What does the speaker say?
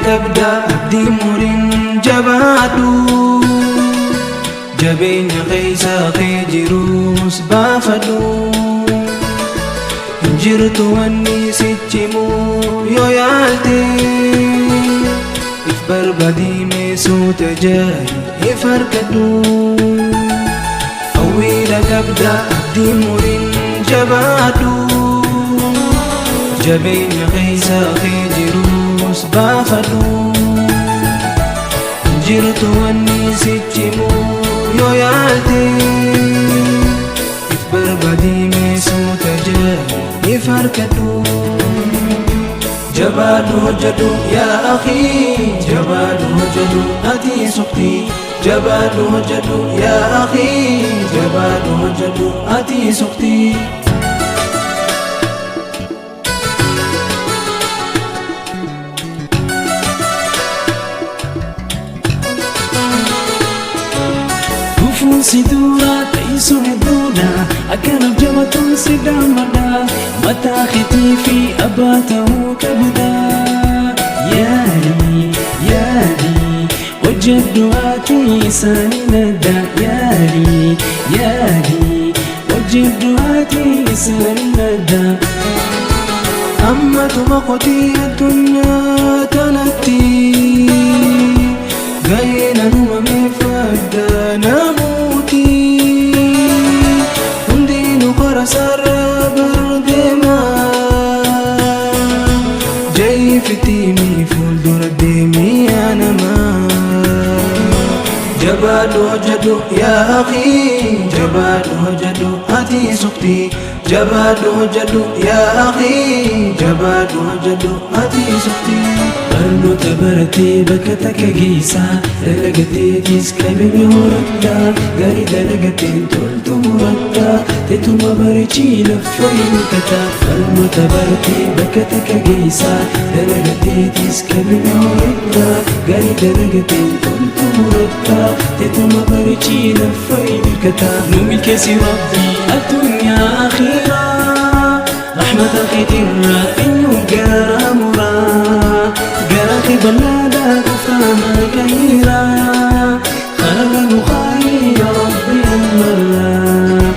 Qabda abdii muriin jabaadhu. Jabeenya keessa kee jirus baafadhu. Hin jirtu wanni sichimu yoo yaalte. If barbaadii meesuuta jaayi if argadhu. Hawwiidha qabda abdii muriin jabaadhu. Jabeenya keessa kee jirus baafadhu. Hin jirtu wanni sichimu yoo yaalte. If barbaadii meesuuta jaayi if argadhu. Jabaadhu hojjedhu yaa akhii, jabaadhu hojjedhu ati suqtii. Jabaadhu hojjedhu yaa akhii, jabaadhu hojjedhu ati suqtii. Gufuun si dura teessoo hedduudha, akkanaaf jabatuun si daammadha, mataa keetii fi abbaa ta'uu qabda. Yaali yaali hojjedhu ati isaanii nadda, yaali yaali hojjedhu ati isaanii nadda. Ammatuma qotii addunyaa tanatti gaheen uumamee adda namuuti. Hundinuu karaa sarara bardeema. Jayifitimi fuuldura deemii yaa namaa. Jabaadhu hojjedhu yaa akhii, jabaadhu hojjedhu ati suqtii. Jabaadhu hojjedhu yaa akhii, jabaadhu hojjedhu ati suqtii. Barnoota baratee bakka takka geessaa, dalagateetis qabeenya horattaa, gaarii dalagateen toltu murattaa, teetuma bareechii lafa hirkataa. Barnoota baratee bakka takka geessaa, dalagateetis qabeenya horattaa, gaarii dalagateen toltu murattaa, teetuma bareechii lafa hirkataa. Nu milkeessi Rabbi addunyaa akhiraa, rahmata keetirraa eenyu gara muraa, gara kee bal'aadhaa gooftaa kayraa, kharaga nu kaayi yaa Rabbi ammarraa.